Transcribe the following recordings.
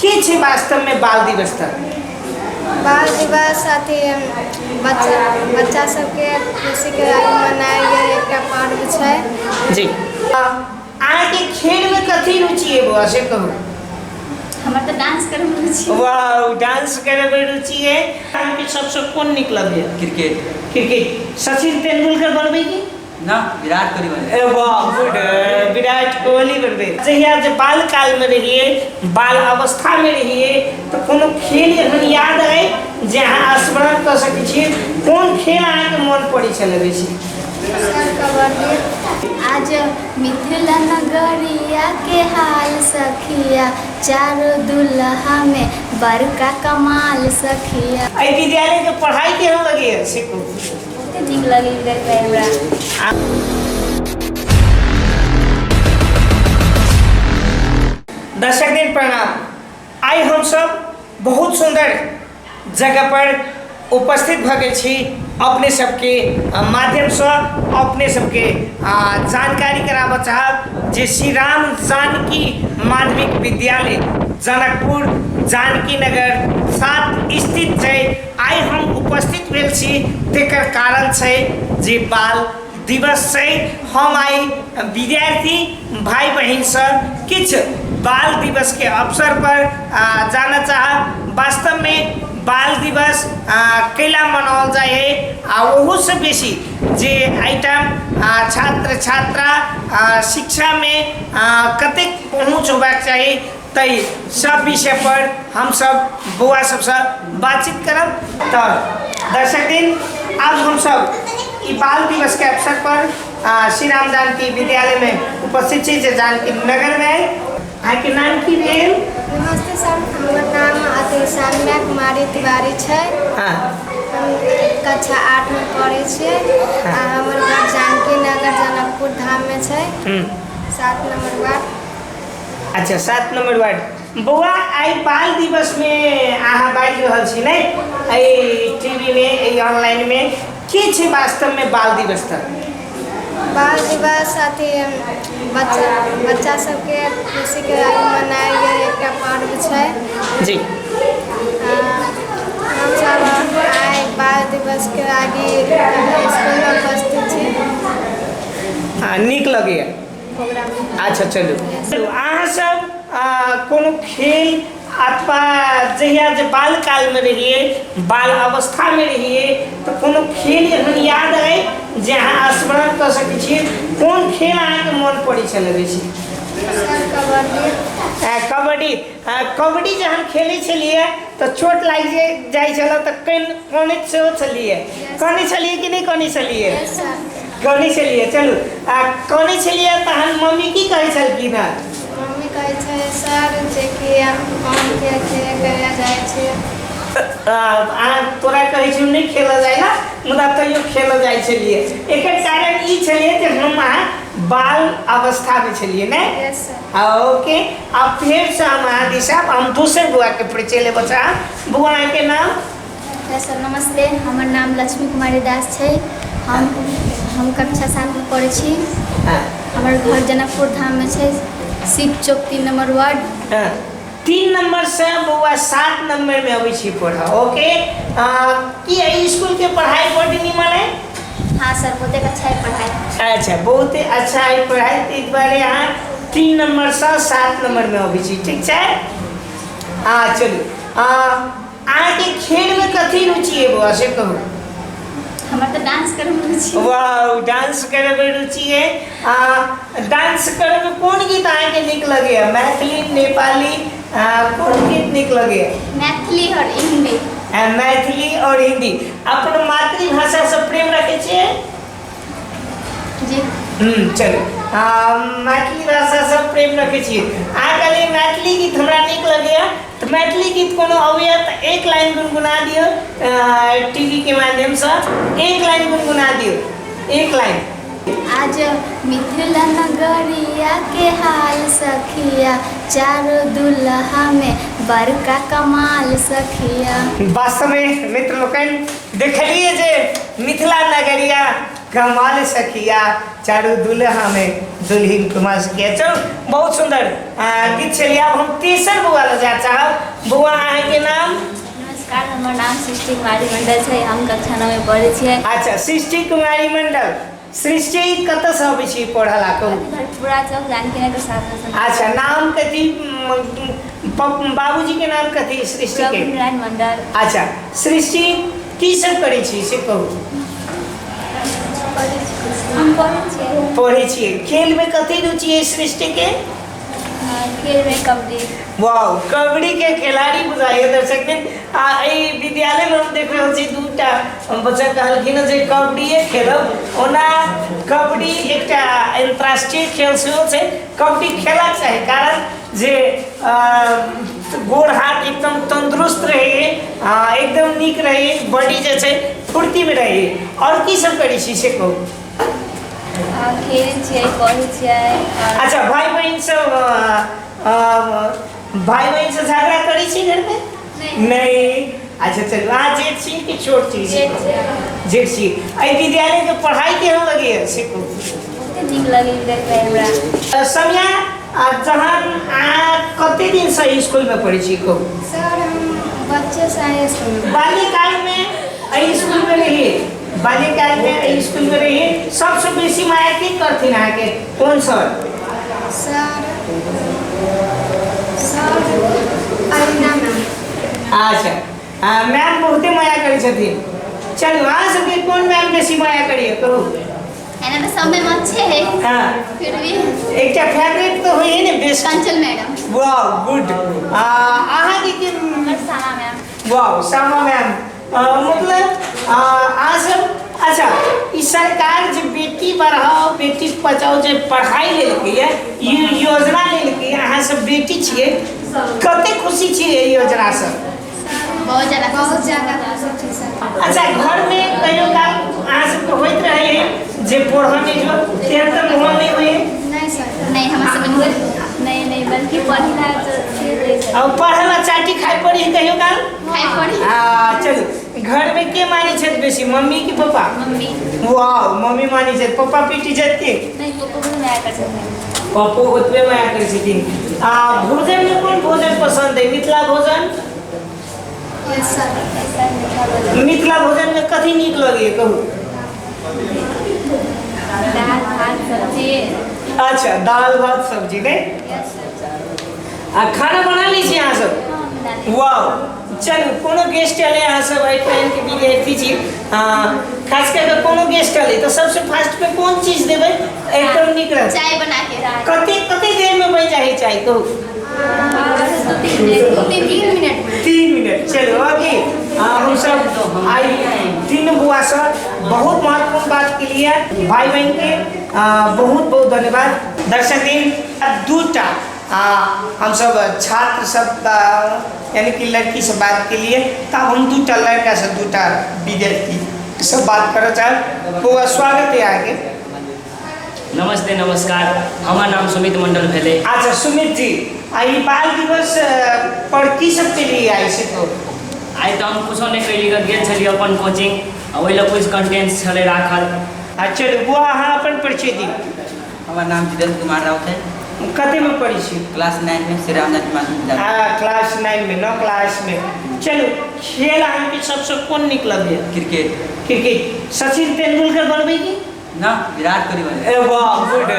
की छै वास्तवमे बाल दिवस तऽ? बाल दिवस अथी बच्चा बच्चा सबके खुशीके मनायल गेल एकटा पर्व छै। जी, अहाँके खेलमे कथी रुचि है बौआ, से कहू। हमर तऽ डांस करैमे रुचि। वाह, डांस करैमे रुचि है। अहाँके सबसँ कोन नीक लगैए? क्रिकेट। क्रिकेट। सचिन तेंदुलकर बनबै की ना, विराट कोहली बने। ए वाह, गुड, विराट कोहली बनबै। जहिया जे बालकालमे रहियै, बाल अवस्थामे रहियै, तऽ कोनो खेल एहन याद अइ जे अहाँ स्मरण कऽ सकै छी? कोन खेल अहाँके मोन पड़ै छलै बेसी? सर, कबड्डी। आज मिथिला नगरिया के हाल सखिया, चारो दुल्हा में बड़का कमाल सखिया। एहि विद्यालयके पढ़ाइ केहन लगैए से कहू। बहुते नीक लगै हमरा। दर्शक दिन प्रणाम। आइ हमसब बहुत सुन्दर जगह पर उपस्थित भऽ गेल छी। अपने सबके माध्यमसँ अपने सबके जानकारी कराबऽ चाहब जे श्री राम जानकी माध्यमिक विद्यालय जनकपुर जानकी नगर 7 स्थित छै। आइ हम उपस्थित भेल छी तेकर कारण छै जे बाल दिवस छै। हम आइ विद्यार्थी भाइ बहिनसँ किछु बाल दिवसके अवसर पर जानऽ चाहब, वास्तवमे बाल दिवस कैला मनाओल जाइ है, आ ओहूसँ बेसी जे एहिठाम छात्र छात्रा शिक्षामे कतेक पहुँच होबाक चाही, ताहि सब विषयपर हमसब बौआ सबसँ बातचीत करब। तऽ दर्शक दिन, आब हमसब ई बाल दिवसके अवसर पर श्री राम जानकी विद्यालयमे उपस्थित छी जे जानकी नगरमे अइ। अहाँके नाम की भेल? नमस्ते सर, हमर नाम अथी सान्या कुमारी तिवारी छै। हम कक्षा 8मे पढ़ै छियै आ हमर घर जानकी नगर जनकपुर धाममे छै, 7 नंबर वार्ड। अच्छा, 7 नंबर वार्ड। बौआ, आइ बाल दिवसमे अहाँ बाजि रहल छी ने एहि टीवीमे, एहि ऑनलाइनमे, की छै वास्तवमे बाल दिवस तऽ? बाल दिवस अथी बच्चा बच्चा सबके खुशीके मनायल गेल एकटा पर्व छै। जी। हमसब आइ बाल दिवसके आगे इसकुलमे उपस्थित छी। हँ, नीक लगैए प्रोग्राम। अच्छा चलू, अहाँ सब कोनो खेल अथवा जहिया जे बालकालमे रहियै, बाल अवस्थामे रहियै, तऽ कोनो खेल एहन याद अइ जे अहाँ स्मरण कऽ सकै छी? कोन खेल अहाँके मोन पड़ै छलै बेसी? सर, कबड्डी। कबड्डी। कबड्डी जहन खेलै छलियै तऽ चोट लागि जाइ छलै तऽ कनैत सेहो छलियै? कनै छलियै कि नहि कनै छलियै? Yes sir. कनै छलियै। चलू, आ कनै छलियै तहन मम्मी की कहै छलखिन हँ? मम्मी कहै छै सर जे कि हम के खेले जाइ छियै। अहाँ तोरा कहै छी नहि खेलऽ जाइ ला, मुदा तैयो खेलऽ जाइ छलियै। एकर कारण ई छलियै जे हम अहाँ बाल अवस्थामे छलियै ने? Yes sir. Okay, आब फेरसँ हम अहाँ दिस आयब। हम दोसर बौआके परिचय लेबऽ चाहब। बौआ, अहाँके नाम? सर नमस्ते, हमर नाम लक्ष्मी कुमारी दास छै। हम कक्षा 7मे पढ़ै छी। हमर घर जनकपुर धाममे छै, शिव चौक 3 नंबर वार्ड। हँ, 3 नंबरसँ बौआ 7 नंबरमे अबै छी पढ़ऽ। ओके, की एहि स्कूलके पढ़ाइ बड्ड नीमन है? हाँ सर, बहुत अच्छा है पढ़ाइ। अच्छा, बहुत अच्छा है पढ़ाइ, ताहि दुआरे अहाँ 3 नंबरसँ 7 नंबरमे अबै छी, ठीक छै? हँ चलू, अहाँके खेलमे कथी रुचि है बौआ, से कहू। हमर तऽ डांस करैमे रुचि। वाह, डांस करैमे रुचि है। डांस करैमे कोन गीत अहाँके नीक लगैए? मैथिली, नेपाली, कोन गीत नीक लगैए? मैथिली और हिंदी। मैथिली और हिंदी। अपन मातृभाषासँ प्रेम रखै छियै? जी। चलू, मैथिली भाषासँ प्रेम रखै छियै। अहाँ कहलियै मैथिली गीत हमरा नीक लगैए, तऽ मैथिली गीत कोनो अबैए तऽ एक लाइन गुनगुना दियौ। टीवीके माध्यमसँ एक लाइन गुनगुना दियौ, एक लाइन। आज मिथिला नगरिया के हाल सखिया, चारो दुल्हा में बड़का कमाल सखिया। वास्तवमे मित्र लोकनि, देखलियै जे मिथिला नगरिया कमाल सखिया, चारू दुल्हा में दुल्हिन कुमार सखिया। चलू बहुत सुंदर गीत छलियै। आब हम तेसर बौआ लग जाय चाहब। बौआ अहाँके नाम? नमस्कार, हमर नाम सृष्टि कुमारी मंडल छै, हम कक्षा 9 में पढ़ै छियै। अच्छा, सृष्टि कुमारी मंडल। सृष्टि कतऽसँ अबै छी पढ़ऽ ला कहू? भरपुरा चौक, जानकी नगर 7। अच्छा, नाम कथी? बाबूजी के नाम कथी सृष्टि के? नारायण मंडल। अच्छा, सृष्टि की सब करै छी से कहू? हम पढ़ै छियै। पढ़ै छियै। खेल में कथी रुचि है सृष्टि के? खेल में कबड्डी। वाह, कबड्डी के खिलाड़ी बुझाइए दर्शक दिन। आ एहि विद्यालय में हम देख रहल छी दूटा बच्चा कहलखिन जे कबड्डीए खेलब। ओना कबड्डी एकटा अंतर्राष्ट्रीय खेल सेहो छै, कबड्डी खेलक चाही, कारण जे गोड़ हाथ एकदम तंदुरुस्त रहै, एकदम नीक रहै, बॉडी जे छै फुर्ती में रहै। और की सब करै छी से कहू? खेलै छियै, पढ़ै छियै। अच्छा, भाई बहिन सब भाई बहन से झगड़ा करै छी घर में? नहीं। अच्छा चलू, अहाँ जेठ छी कि छोट छी? जेठ छी। एहि विद्यालय के पढ़ाई केहन लगैया से कहू? बहुते नीक लगैया विद्यालय हमरा। समिया, जहन अहाँ कते दिन से स्कूल में पढ़ै छी कहू? सर, हम बच्चे से आए स्कूल में। बाल्यकाल में एहि स्कूल में रहिए? बाल्यकाल में एहि स्कूल में रहिए। सबसे बेसी माया की करथिन अहाँके कोन sir? Sir sir Aruna ma'am. अच्छा, मैम बहुते माया करै छथिन। चलू, अहाँ सबके कोन मैम बेसी माया करिए कहू? एना तऽ सब मैम अच्छे है। हाँ। फिर भी एकटा फेवरेट तऽ होइए ने बेस्ट। कंचन मैडम। वाह, गुड। अहाँके के? हमर सामा मैम। वाह, सामा मैम। मतलब अहाँ सब। अच्छा, ई सरकार जे बेटी पढ़ाओ बेटी बचाओ जे पढ़ाई लेलकै, ई योजना लेलकै, अहाँ सब बेटी छियै, कते खुशी छियै एहि योजनासँ? बहुत ज्यादा। बहुत ज्यादा खुशी छी सर। अच्छा, घर में कहियो काल अहाँ सबके होइत रहे जे पढ़ऽ नहि जो, तेहन तऽ मोहन नहि होइए? नहीं सर। नहीं, हमरा सब नहीं नहीं, बल्कि पढ़ला तो और पढ़ला चाटी खाइ पड़ी कहियो काल? खाइ पड़ी। चलू, घर में के मानै छथि बेसी, मम्मी कि पापा? मम्मी। वाह, मम्मी मानै छथि। पापा पीटी छथि की? नहीं, पप्पो भी माया करै छथिन। पप्पो ओतबे माया करै छथिन। आ भोजन में कोन भोजन पसंद है? मिथिला भोजन? Yes sir. Mithila भोजन में कथी नीक लगैए कहू? दाल भात सब्जी। अच्छा, दाल भात सब्जी नहीं? आ खाना बना लै छी अहाँ सब? वाह, चलू, कोनो गेस्ट एलै अहाँ सब एहि टाइम के विद्यार्थी छी, खास कऽ कऽ कोनो गेस्ट एलै तऽ सबसे फर्स्ट में कोन चीज देबै एकदम नीक रहत? चाय बना के। कते कते देर में बनि जाइ चाय कहू? 3 मिनट में। 3 मिनट। चलू, अभी हमसब आइ तीन बुआ से बहुत महत्वपूर्ण बात के लिए भाई बहन के बहुत बहुत धन्यवाद। दर्शक दिन दूटा हमसब छात्र सब यानी कि लड़की से बात के लिए, तब हम दूटा लड़का से दूटा विद्यार्थी सब बात करऽ चाहब। बौआ स्वागत है आगे। नमस्ते, नमस्कार, हमर नाम सुमित मंडल भेलै। अच्छा सुमित जी, आई बाल दिवस पर की सब के लिए आई से तो? आइ तऽ हम कुछो नहि कयली, गेल छलियै अपन कोचिंग, आ ओहि लए कुछ कंटेंट्स छलै राखल। अच्छा बौआ, अहाँ अपन परिचय दी। हमर नाम जितेंद्र कुमार राउत है। कते में पढ़ै छी? क्लास 9 में, श्री राम जानकी माध्यमिक विद्यालय। हाँ, क्लास 9 में, 9 क्लास में। चलू, खेल अहाँके सबसे कोन नीक लगैए? क्रिकेट। क्रिकेट। सचिन तेंदुलकर बनबै की? ना, विराट कोहली बनबै। ए वाह, गुड,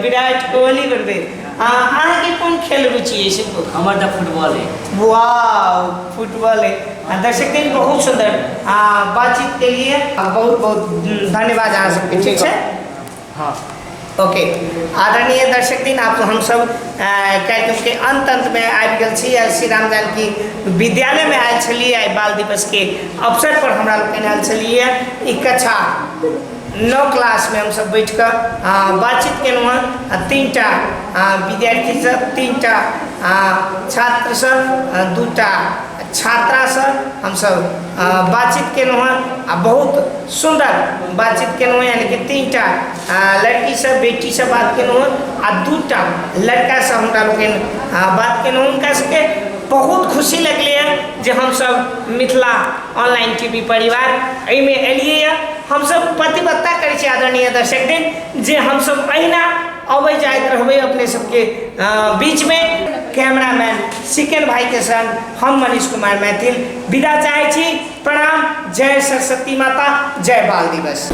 विराट कोहली बनबै। अहाँके कोन खेल रुचि है से कहू? हमर तऽ फुटबॉल है। वाह, फुटबॉल है। दर्शक दिन बहुत सुंदर बातचीत के लिए बहुत बहुत धन्यवाद अहाँ सबके। ठीक है? हाँ। ओके, आदरणीय दर्शक दिन, आप हम सब कार्यक्रम के अंत अंत में आबि गेल छी। श्री राम जानकी विद्यालय में आयल छलियै। आइ बाल दिवस के अवसर पर हमरा लोकनि आयल छलियै। ई कक्षा 9 क्लास में हम सब बैठ कऽ बातचीत केलहुँ हँ। आ 3टा विद्यार्थी सब, 3टा छात्र सब, 2टा छात्रा सब हमसब बातचीत केलहुँ हँ। आ बहुत सुंदर बातचीत केलहुँ हँ, यानी कि 3टा लड़की सब, बेटी सब बात केलहुँ हँ आ 2टा लड़का सब हमरा लोकनि बात केलहुँ। हुनका सबके बहुत खुशी लगलै हँ जे हमसब मिथिला ऑनलाइन टीवी परिवार एहिमे एलियै हँ। हमसब प्रतिबद्धता करै छी आदरणीय दर्शक दिन जे हमसब अहिना अबै जाइत रहबै अपने सबके बीचमे। कैमरामैन सिकन भाईके संग हम मनीष कुमार मैथिल विदा चाहै छी। प्रणाम, जय सरस्वती माता, जय बाल दिवस।